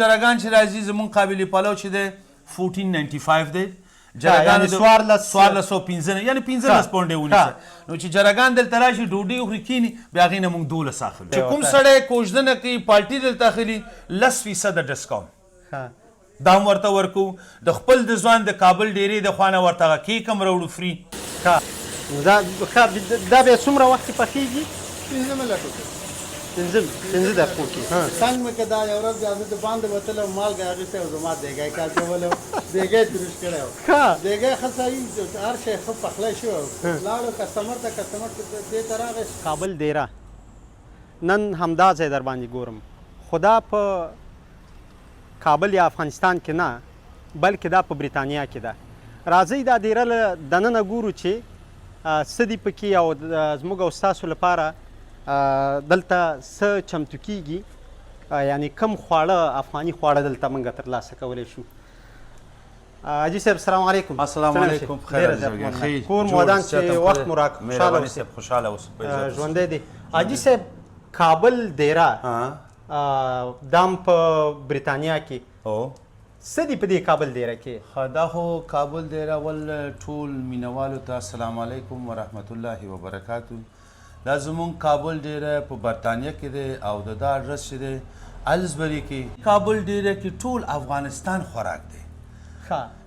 جرګان چې راځي زمونږ قابلي پلو چې دی 1495 دی. جرګان یعنی 14 1405، یعنی 15 پونډ ونیسه. نو چې جرګان دلته راشي، ډوډۍ وخوري، کینی، بیا هغې نه مونږ 12 اخلو. چې کوم سړی کوژدنه کوي، پارټي دلته اخلي، 10% ډسکاونټ دا هم ورته ورکو. د خپل د ځوان د کابل ډیرې د خوا نه ورته هغه کیک هم راوړو free. ښه، دا ښه، دا بیا څومره وخت کې پخېږي؟ 5 منټو کې. 5 دقیقو کې؟ څنګه مې که دا یو ورځ بیا زه د باندې وتلم، مالګه اخیستی او زما دیګی کاچولی و، دیګی تروش کړی و. دیګی ښه صحیح، هر شی ښه پخلی شوی و. لاړو customer ته، customer دې ته راغی. کابل دیره، نن همدا ځای در باندې ګورم، خو دا په کابل یا افغانستان کې نه، بلکې دا په بریتانیا کې ده. راځئ دا دیره له دننه ګورو چې څه دي پکې او زموږ او ستاسو لپاره دلته څه چمتو کیږي، یعنی کم خواړه، افغاني خواړه دلته موږ ترلاسه کولی شو. حاجي صاحب، السلام علیکم. السلام علیکم، خیر. کور مو ودان چې وخت مو راکړ. خوشحاله اوسئ. خوشحاله اوسئ. ژوندی دی. حاجي صاحب، کابل دیره دام په بریتانیا کې څه دي په دې کابل دیره کې؟ ښه، دا خو کابل دیره، اول ټول مینوالو ته السلام علیکم ورحمت الله وبرکاتو. دا زمونږ کابل ډیره په برتانیا کې دی او د دا اډرس چې دی الزبري کې. کابل ډیره کې ټول افغانستان خوراک دی.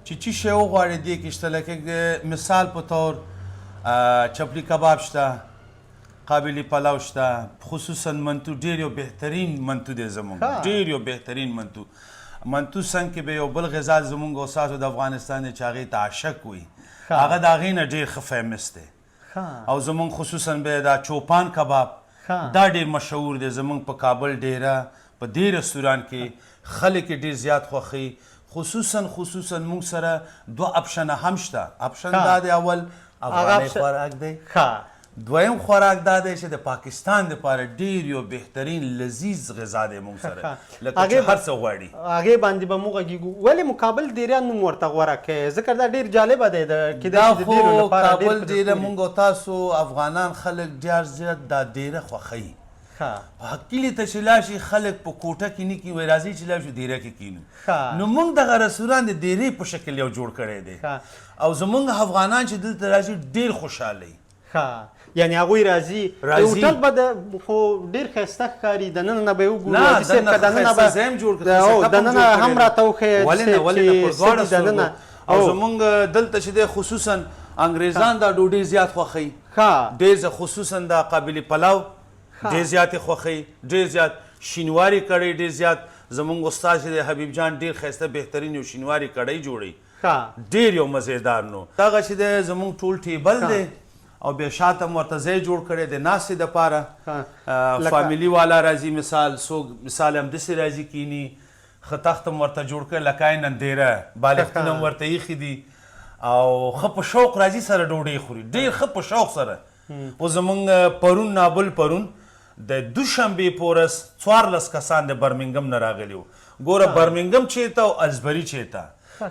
چې چی شی وغواړي دې کې شته، لکه مثال په طور چپلی کباب شته، قابلی پلاو شته، خصوصا منتو، ډیر یو بهترین منتو دی زمونږ، ډیر یو بهترین منتو. منتو څنګ کې به یو بل غذا زمونږ او ستاسو د افغانستان دی چې هغې ته عشق وي، هغه د هغې نه ډیر ښه famous دی. او زمونږ خصوصا به دا چوپان کباب، دا ډیر مشهور دی زمونږ په کابل ډیره. په دې رستوران کې خلک یې ډیر زیات خوښوي. خصوصا موږ سره دوه option هم شته. option دا دی، اول افغاني خوراک دی، دویم خوراک دا دی چې د پاکستان لپاره ډیر یو بهترین لذیذ غذا دی موږ سره، لکه چې هر څه غواړي. هغې باندې به موږ غږېږو. ولې مو کابل دیره نوم ورته غوره کړی؟ ځکه دا ډېر جالبه دی، د کېدای دا شي د ډېرو خو لپاره ډېر کابل په زړه ډیره پورې. موږ او تاسو افغانان خلک ډیر زیات دا ډیره خوښوي. په کلي ته چې لاړ شي خلک په کوټه کې نه کیني، وایي راځئ چې لاړ شو دیره کې کینو. نو موږ دغه رستوران د دیرې په شکل یو جوړ کړی دی او زموږ افغانان چې دلته راځي ډیر خوشحاله وي. ښه، یعنی هغوی راځي. راځي. هوټل به د خو ډېر ښایسته ښکاري، دننه نه به یې وګورو. نه، حاجي صاحب، دننه که دننه ښایسته به ځای هم جوړ کړ، ښایسته هم دننه جوړ کړی هم دی. راته وښیه حاجي ولې نه، صاحب ولې نه، چې پر څه دواړه دي دننه. سترګو. او زموږ دلته چې دی خصوصا انګریزان دا ډوډۍ زیات خوښوي. ډېر خصوصا دا قابلي پلاو ډېر زیات یې خوښوي، ډېر زیات شینواري کړۍ ډېر زیات. زموږ استاد چې دی حبیب جان، ډېر ښایسته بهترین یو شینواري کړۍ جوړوي، ډېر یو مزیدار. نو دغه چې دی زموږ ټول table دی او بیا شاته هم ورته ځای جوړ کړی د ناستې دپاره. فامیلی والا راځي، مثال څوک مثال همداسې راځي کینی، ښه تخت هم ورته جوړ کړی لکه عیناً دیره، بالښتونه هم ورته ایښي دي او ښه په شوق راځي سره ډوډۍ خوري، ډېر ښه په شوق سره. اوس زمونږ پرون نابل پرون د دوشنبې په ورځ 14 کسان د برمنګم نه راغلي وو. ګوره برمنګم چېرته او الزبري چېرته.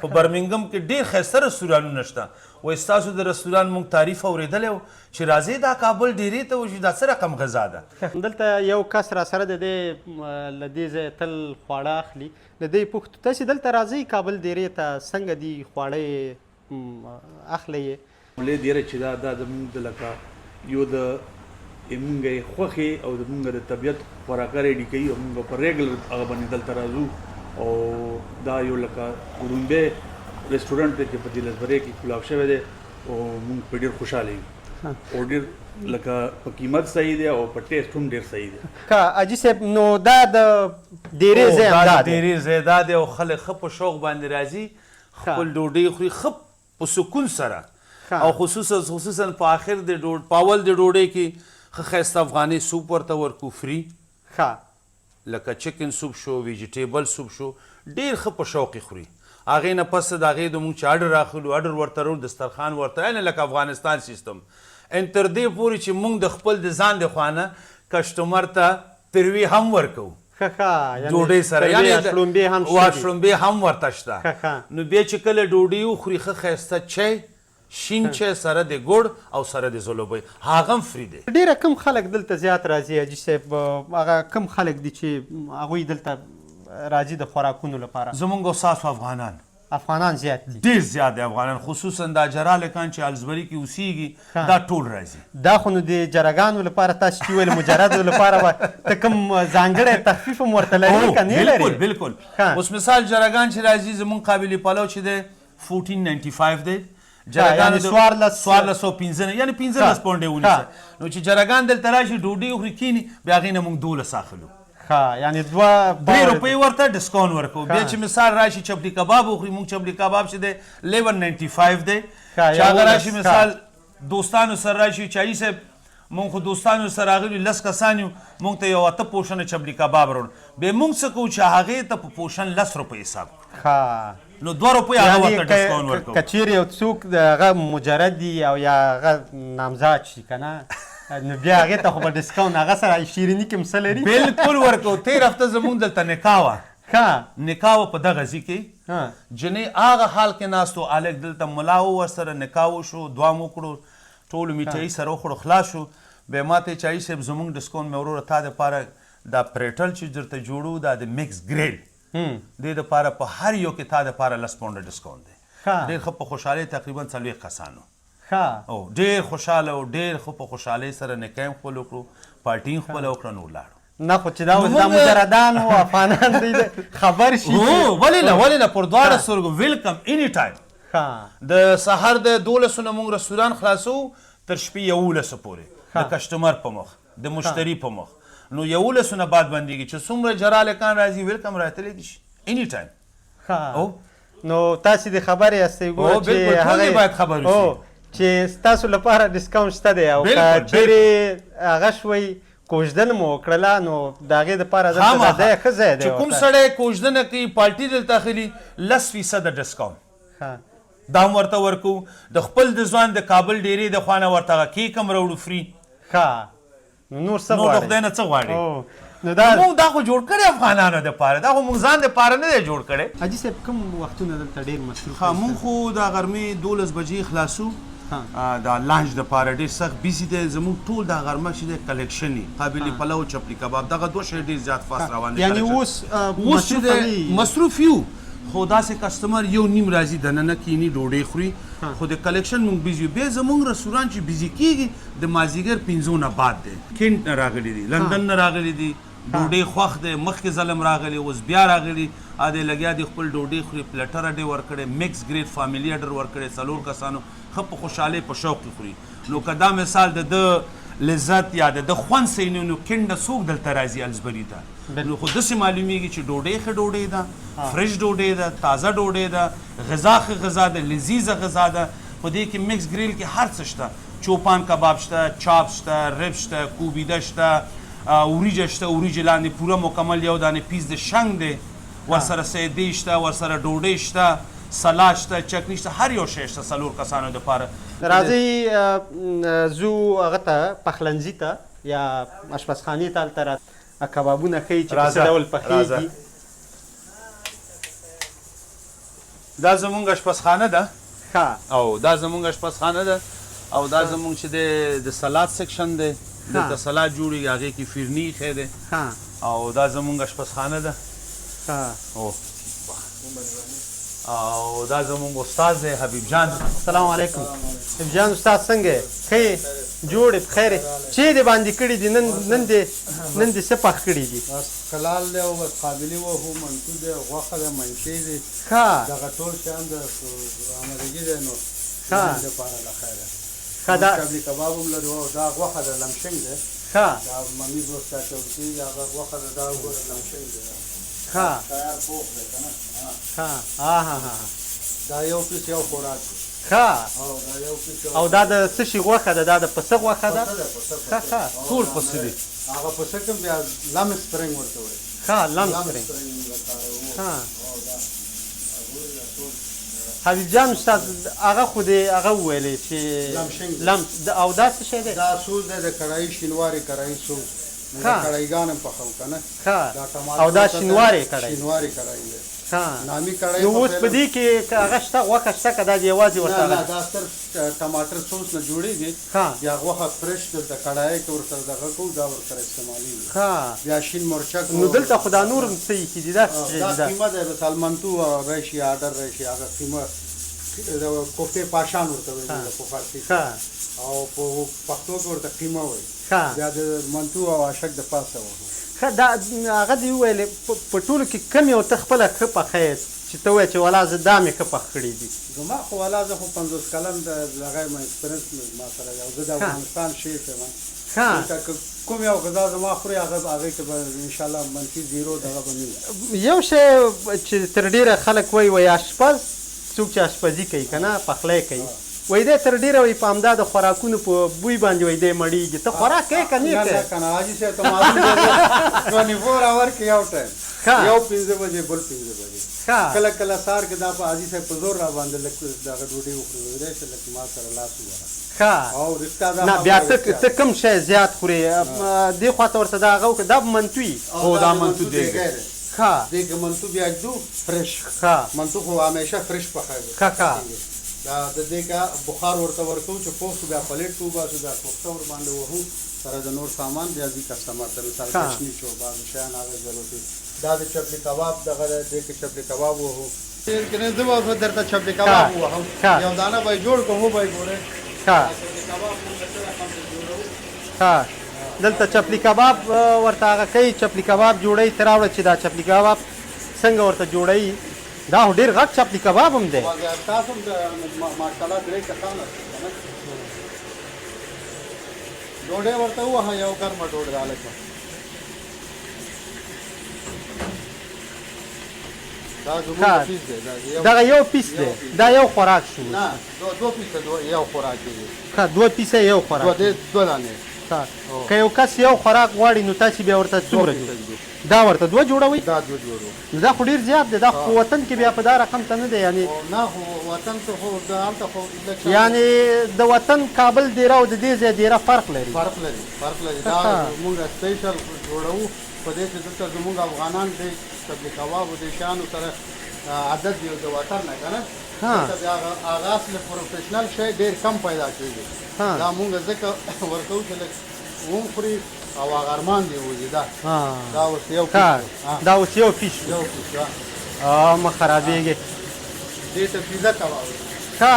په برمنګم کې ډېر ښایسته رستورانونه شته. وایي ستاسو د رستوران موږ تعریف اورېدلی و چې راځئ دا کابل ډېرې ته وشي، دا څه رقم غذا ده. دلته یو کس را سره دی، دی له دې ځایه تل خواړه اخلي. له دې پوښتو، تاسې دلته راځئ کابل ډېرې ته، څنګه دي خواړه یې اخلئ یې؟ ملې دیره چې دا زمونږ د لکه یو د مونږ یې خوښې او د مونږ د طبیعت خوراکه ready کوي او مونږ په regular هغه باندې دلته راځو او دا یو لکه وړومبی رستورانت دی چې په دې لسبرۍ کې کولاو شوی دی او مونږ په ډېر خوشحاله یو او ډېر لکه په قیمت صحیح دی او په taste هم ډېر صحیح دی. ښه حاجي صاحب، نو دا د دیرې ځای دا همدا د دی. دیرې ځای دا دی او خلک ښه په شوق باندې راځي، خپل ډوډۍ خوري ښه په سکون سره او خصوصا په آخر د ډوډ په اول د ډوډۍ کې ښه ښایسته افغاني soup ورته ورکو free. لکه chicken soup شو، vegetable soup شو، ډېر ښه په شوق یې خوري. هغې نه پس د هغې د مونږ چې اډر راخلو، اډر ورته راوړو، دسترخوان ورته عین لکه افغانستان سیستم، ان تر دې پورې چې مونږ د خپل د ځان د خوا نه customer ته تروي هم ورکوو. ښه ښه، یعنی ډوډۍ سره تروې یعنی یا شړومبې هم شته دي. شړومبې هم ورته شته. ښه ښه. نو بیا چې کله ډوډۍ وخوري، ښه ښایسته چای، شین چای سره د ګوړ او سره د زلوبۍ، هغه هم free دی. ډېره کم خلک دلته زیات راځي حاجي صاحب، هغه کم خلک دي چې هغوی دلته راځي د خوراکونو لپاره؟ زمونږ او ستاسو افغانان. افغانان زیات دي. ډیر زیات دي افغانان، خصوصا دا جرالکان چې الزبري کې اوسیږي دا ټول راځي. دا خو نو د جرګانو لپاره تاسو چې ویل مجردو لپاره به ته کوم ځانګړی تخفیف هم ورته لرې که نه لرې؟ بالکل بالکل. اوس مثال جرګان چې راځي زمونږ قابلي پلو چې دی 1495 دی، جرګان 1405 یعنی 15 پونډې ونیسه. نو چې جرګان دلته راشي ډوډۍ وخوري کښېني، بیا هغې نه موږ 12 اخلو. ښه، یعنې 2 3 روپۍ ورته ډسکاونټ ورکوو. بیا چې مثال راشي چپلي کباب وخوري، موږ چپلي کباب چې دی 1195 دی. چې هغه راشي مثال دوستانو سره راشي، چای صاحب مونږ خو دوستانو سره راغلي 10 کسان یو، مونږ ته یو 8 پوشنه چپلي کباب راوړ، بیا مونږ څه کوو چې هغې ته په پوشن 10 روپۍ حساب کړو. نو 2 روپۍ هغه ورته ډسکاونټ ورکوو. که چیرې یو څوک هغه مجرد دي او یا هغه نامزاد شي که نه، نو بیا هغې ته خو به ډسکاونټ هغه سره شیریني کې هم څه لري؟ بالکل ورکوو. تېر هفته زمونږ دلته نکاح وه. نکاح وه په دغه ځای کې، جنۍ هغه حال کې ناست و، هلک دلته ملا و، ورسره نکاح وشو، دوام وکړو، ټولو میټایي سره وخوړو، خلاص شو. بیا ما ته چای صاحب زمونږ ډسکاونټ مې وروره تا دپاره دا پریټل چې درته جوړو دا د مکس ګریل دې دپاره په هر یو کې تا دپاره 10 پونډه ډسکاونټ دی. ډېر ښه په خوشحالۍ تقریبا 40 کسانو او ډېر خوشحاله او ډېر ښه په خوشحالۍ سره نکاح هم خپل وکړو، پارټي هم خپله وکړه، نو ولاړو. نه خو چې دا اوس دا مجردان و افغانان دی خبر شي. ولې نه، ولې نه، پر دواړه سترګو ویلکم ایني ټایم. د سهار د 12 نه موږ رستوران خلاصو تر شپې 11 پورې د کسټمر په مخ، د مشتري په مخ. نو 11 نه بعد بندېږي. چې څومره جرالکان راځي ویلکم راتللی دي شي ایني ټایم. نو تاسې د خبرې یاستئ ګوره چې هغه باید خبر اوسي چې ستاسو لپاره ډسکاونټ شته دی. او که چیرې هغه شوئ کوژدن مو وکړله نو د هغې دپاره دلته دا ښه ځای دی. چې کوم سړی کوژدنه کوي پارټي دلته اخلي 10% ډسکاونټ دا هم ورته ورکوو. د خپل د ځوان د کابل ډېرې د خوا نه ورته هغه کیک هم راوړو فري. ښه، نور څه غواړې؟ نور د خدای نه څه غواړې؟ نو دا موږ دا خو جوړ کړی افغانانو دپاره، دا خو موږ ځان دپاره نه دی جوړ کړی. حاجي صاحب کوم وختونه دلته ډېر مصروف؟ ښه، موږ خو دا غرمې 12 بجې خلاصو. دا لانچ دپاره ډېر سخت بیزي دی. زموږ ټول دا غرمه چې دی کلیکشن یې قابلي پلو او چپلي کباب دغه دوه شی ډېر زیات فاست روان دی. یعنې اوس اوس چې دی مصروف یو، خو داسې کسټمر 1.5 راځي دننه کښېني ډوډۍ خوري، خو د کلیکشن موږ بیزي یو. بیا زموږ رستوران چې بیزي کېږي د مازدیګر 5 نه بعد دی. کینټ نه راغلي دي، لندن نه راغلي دي، ډوډۍ خوښ دی، مخکې ځل هم راغلي، اوس بیا راغلي. دی لګیا دي خپل ډوډۍ خوري، پلیټر اډې ورکړی، مکس ګریډ فامیلي اډر ورکړی، 4 کسانو ښه په خوشحالۍ په شوق کې خوري. نو که دا مثال د ده لذت یا د ده خوند صحیح نه نو کینټ نه څوک دلته راځي الزبري ته؟ نو خو داسې معلومیږي چې ډوډۍ ښه ډوډۍ ده، فرش ډوډۍ ده، تازه ډوډۍ ده، غذا ښه غذا ده، لذیذه غذا ده. په دې کې مکس ګریل کې هر څه شته، چوپان کباب شته، چاپ شته، رب شته، کوبیده شته، وریجه شته، وریجې لاندې پوره مکمل یو دانې پیس د شنګ دی، ورسره سیدې شته، ورسره ډوډۍ شته، سلاد شته، چکني شته، هر یو شی شته 4 کسانو دپاره. راځئ ځو هغه ته پخلنځي ته یا اشپزخانې ته، هلته کبابونه ښیي چې په څه ډول پخېږي. دا زمونږ اشپزخانه ده. ښه. او دا زمونږ اشپزخانه ده، او دا زمونږ چې دی د سلاد سیکشن دی، دلته سلاد جوړېږي، هغې کې فرني ایښی دی. او دا زمونږ اشپزخانه ده. او دا زمونږ استاد دی حبیب جان. السلام علیکم حبیب جان استاد، څنګه یې؟ ښه یې؟ جوړ یې؟ پخیر یې؟ چې دې باندې کړي دي نن دې څه پخ کړي دي؟ بس کلال دی او بس قابلي وهو، منتو دی، غوښه ده، منشې دي، دغه ټول شیان د آمادګي دی. نو دپاره له خیره. ښه، دا چپلي کباب هم لرو. او دا غوښه ده، لمشنګ دی. ښه، دا ممیز اوس چې اچول کېږي هغه غوښه ده، دا وګوره لمشنګ دی. ښه، تیار پوخ دی که نه؟ ښه، ها ها ها. دا یو پیس یو خوراک دی. ښه. دا یو پیس یو. او دا د څه شي غوښه ده؟ دا د پسه غوښه ده؟ ښه ښه، ټول پسه دي. هغه پسه کوم بیا لم سپرنګ ورته وایي. ښه، لم سپرنګ. ښه. حبیب جان استاد هغه خو دې هغه وویلې چې لم، او دا څه شی دی؟ دا سوز دی، د کړایي شینوارې کړایي سوز. موږ کړایګان هم پخوو که نه؟ ښه. او دا شینوارې کړایي؟ شینوارې کړایي دی. نامي کړی. نو اوس په دې کې که هغه شته، غوښه شته که دا یوازې ورته؟ نه، دا صرف ټماټر سوس نه جوړېږي. بیا غوښه فرش دلته کړایۍ کې ورسره دغه کوو، دا ورسره استعمالېږي. بیا شین مرچک. نو دلته خو دا نور هم څه ایښي دي؟ دا څه شی دي؟ دا قیمه دی، مثال منتو راشي، آرډر راشي، هغه قیمه د کوفتې پاشان ورته وایي په فارسي او په پښتو کې ورته قیمه وایي. بیا د منتو او اشک د پاسه وهو. ښه، دا هغه دې وویلې په ټولو کې کوم یو ته خپله ښه پخه یې چې ته وایې چې ولا زه دا مې ښه پخ کړي دي؟ زما خو ولا زه خو 50 کلن دغه یم، experience ما سره دی او زه د افغانستان شیف یم. دلته که کوم یو غذا زما خوري هغه هغې کې به انشاءالله منفي زیرو دغه به نه وي. یو شی چې تر ډېره خلک وایي، وایي اشپز څوک چې اشپزي کوي که نه پخلی کوي، وایي دی تر ډېره وایي په همدا د خوراکونو په بوی باندې وایي دی مړېږي. ته خوراک کوې که نه کوې؟ نه که نه حاجي صاحب ته معلوم دی 24 hour کې یو ټایم، یو 5 بجې بل 5 بجې، کله کله سهار کې دا په حاجي صاحب په زور را باندې لږ دغه ډوډۍ وخوري، ویلی چې لږ ما سره لاس ووهه. او رښتیا دا نه بیا ته کوم شی زیات خورې؟ دې خوا ته ورته دا هغه وکړه، دا به منتو وي. هو دا منتو دیګ دی. دې کې منتو بیا ږدو فرش. منتو خو همیشه فرش پخوي. ښه دا د دې که بخار ورته ورکوو چې پوخ شو، بیا پلیټ کې وباسو، بیا کوفته ورباندې وهو سره د نور سامان، بیا ځي customer ته. مثال کشمش او بعضې شیان هغه ضرورت وي. دا د چپلي کباب دغه دی، دې کې چپلي کباب وهو. که نه زه به درته چپلي کباب ووهم، یو دانه به یې جوړ کړم، وبه یې ګورې. چپلي کباب مونږ څه رقم جوړوو. دلته چپلي کباب ورته هغه کوي، چپلي کباب جوړوي. ته راوړه چې دا چپلي کباب څنګه ورته جوړوي. دا خو ډېر غټ چپلي کباب هم دی. تاسو هم ماشاءالله درې کسان یاست که نه؟ ډوډۍ ورته ووهه، یو ګرمه ډوډۍ هلکه. دا زموږ پیس دی، دغه یو پیس دی، دا یو خوراک شو. نه دوه پیسه یو خوراک دی. ښه، دوه پیسه یو خوراک، دوه دانې. که یو کس یو خوراک غواړي نو تاسې بیا ورته څومره جوړوئ؟ دا ورته دوه جوړوئ؟ دا دوه جوړو. نو دا خو ډېر زیات دی، دا خو په وطن کې بیا په دا رقم ته نه دی. یعنې نه خو وطن ته خو هلته خو یعنې د وطن کابل دیره او د دې ځای دیره فرق لري. فرق لري، فرق لري. دا موږ special جوړوو په دې چې دلته زموږ افغانان دې چپلي کباب او دې شیانو سره عادت دی د وطن نه که نه، دلته بیا هغه اصل professional شی ډېر کم پیدا کېږي. دا مونږ ځکه ورکوو چې لږ وم خوري او هغه ارمان دی وځي. دا دا اوس یو پیس، دا اوس یو پیس، یو پیس. مه خرابېږي. دې ته پیزه کباب. ښه،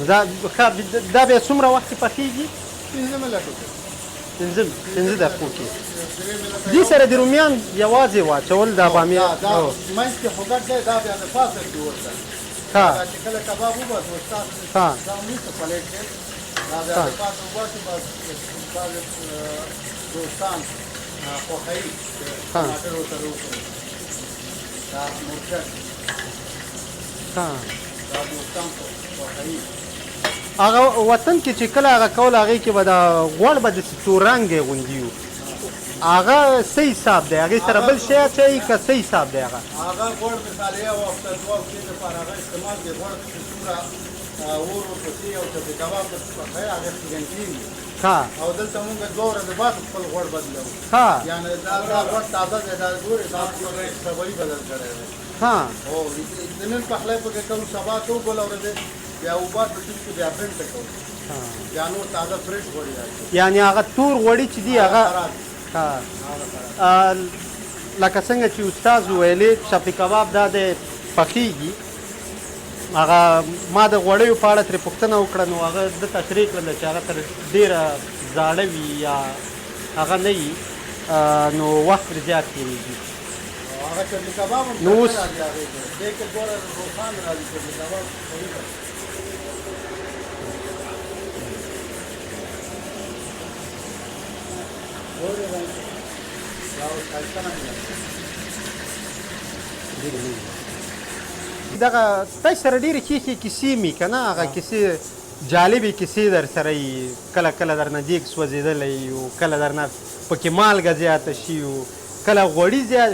دا ښه، دا بیا څومره وخت کې پخېږي؟ 5 منټو کې، 5 دقیقو کې. دې سره د رومیان یوازې واچول، دا بامیه دا منځ کې خو ګډ دی، دا بیا د پاسه کې ورته. دا چې کله کباب وباسو ستاسو دا موږ ته پلیټ دی، دا بیا د پاسه وباسو. بعضې دوستان خوښوي چې ټماټر ورسره وخوري، دا مرچک دا دوستان خوښوي. هغه وطن کې چې کله هغه کول، هغې کې به دا غوړ به داسې تور رنګی غوندي وو، هغه څه حساب دی؟ هغې سره بل شی اچوي که څه حساب دی هغه؟ هغه غوړ مثال یو هفته دوه هفتې دپاره هغه استعمال دی. غوړ چې څومره اور ورپسې او چپلي کباب پسې پخوي هغه خیرن کېږي. او دلته مونږ دوه ورځې بعد خپل غوړ بدلوو. یعنې دا غوړ تازه دی، دا ګورې دا سبایي بدل کړی دی. او د نن پخلی پکې کوو، سبا کوو، بله ورځ بیا وباسو ټیک کې بیا بېرته کوو، بیا نور تازه فرش غوړي راځي. یعنې هغه تور غوړي چې دي هغه لکه څنګه چې استاد وویلې چپلي کباب دا دی پخېږي. هغه ما د غوړیو په اړه ترې پوښتنه وکړه، نو هغه ده تشریح کړله چې هغه تر ډېره زاړه وي یا هغه نه وي، نو وخت پرې زیات تېرېږي. هغه چپلي کباب هم نو اوس راځي، هغې کې دې کې ګوره روښان راځي چپلي کباب. دغه تاسو سره ډېرې ښې ښې کیسې مې که نه، هغه کیسې جالبې کیسې در سره یي، کله کله درنه دیګ سوځېدلی او کله درنه پکې مالګه زیاته شي او کله غوړي زیات،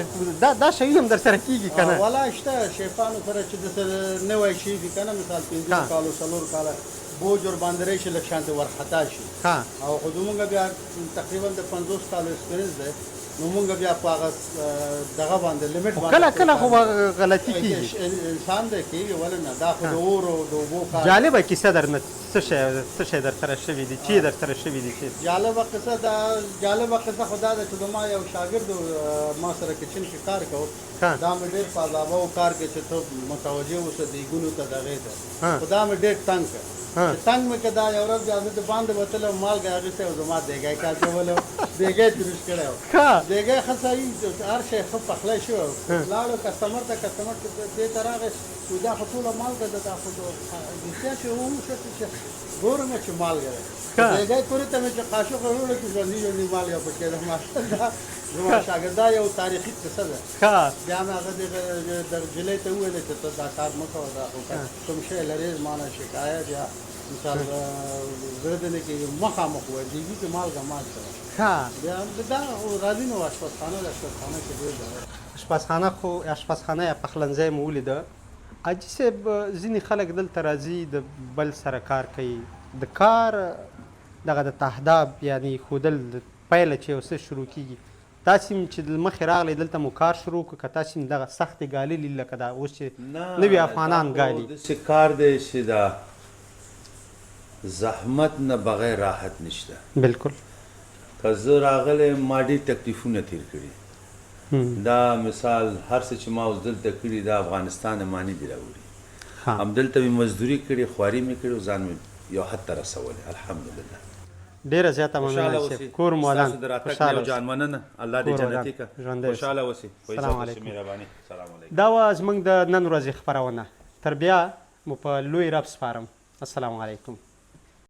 دا شیونه هم در سره کېږي که نه؟ ولا شته شیفانو سره چې داسې نوی شیف وي که نه، مثال 5 کالو 4 کاله بوج ورباندې راشي، لږ شانتې ورخطا شي. او خو زمونږ بیا تقریبا د 50 کالو experience دی، نو مونږ بیا په هغه دغه باندې limit باندې کله کله خو غلطي کېږي. انسان دی، کېږي، ولې نه؟ دا خو د اور او د اوبو کار. جالبه کیسه درنه څه شی درسره شوي دي، چې درسره شوي دي؟ چې جالبه قصه دا، جالبه قصه خو دا ده چې زما یو شاګرد ما سره kitchen کې کار کوو، دا مې ډېر په عذابه کار کې چې ته متوجه اوسه دیګونو ته دغې ته، خو دا مې ډېر تنګ کړ. چې تنګ مې که دا یو ورځ بیا زه د باندې وتلم، مالګه اخیستی او زما دیګی کې اچولی و، دیګی تروش کړی و. دیګی ښه صحیح هر شی ښه پخلی شوی و. لاړو customer ته، customer دې ته راغی، وایي دا خو ټوله مالګه ده، دا خو رښتیا چې وموښه چې ګورم چې مالګه ده. دیګی کورې ته مې چې قاشق وروړو چې ژوندي ژوندي مالګه پکې ده. دا زما شاګرد، دا یو تاریخي قصه ده. بیا مې هغه دغه نجلۍ ته وویل چې ته دا کار مه کوه، دا خو کوم شی لرې زما نه شکایت یا مثال زړه دې نه کېږي، مخامخ ووایه دیګي کې مالګه مه اچوه. بیا دا خو راځي نو اشپزخانه ده، اشپزخانه کې ډېر دغه اشپزخانه خو اشپزخانه یا پخلنځی مو ولیده. حاجي صاحب ځینې خلک دلته راځي د بل سره کار کوي، د کار دغه د تهداب یعنی ښودل د پیله چې یو څه شروع کېږي، تاسې هم چې مخې راغلی دلته مو کار شروع کړ، که تاسې هم دغه سختې ګاللي لکه دا اوس چې نوي افغانان ګالي؟ نه، داسې کار دی چې دا زحمت نه بغیر راحت نشته. بالکل. که زه راغلی یم ما ډېر تکلیفونه تېر کړي، دا مثال هر څه چې ما اوس دلته کړي دا افغانستان ما نه دي راوړي، همدلته مې مزدوري کړې، خواري مې کړې او ځان مې یو حد ته رسولی، الحمدلله. ډېره زیاته مننه صاحب، کور مو ودان، ستاسو د راتګ خوشحاله نه یو جان مننه، الله دې جنتي کړه، خوشحاله اوسئ. سلام علیکم. مهرباني. سلام علیکم. دا وه زموږ د نن ورځې خپرونه، تر بیا مو په لوی رب سپارم. السلام علیکم.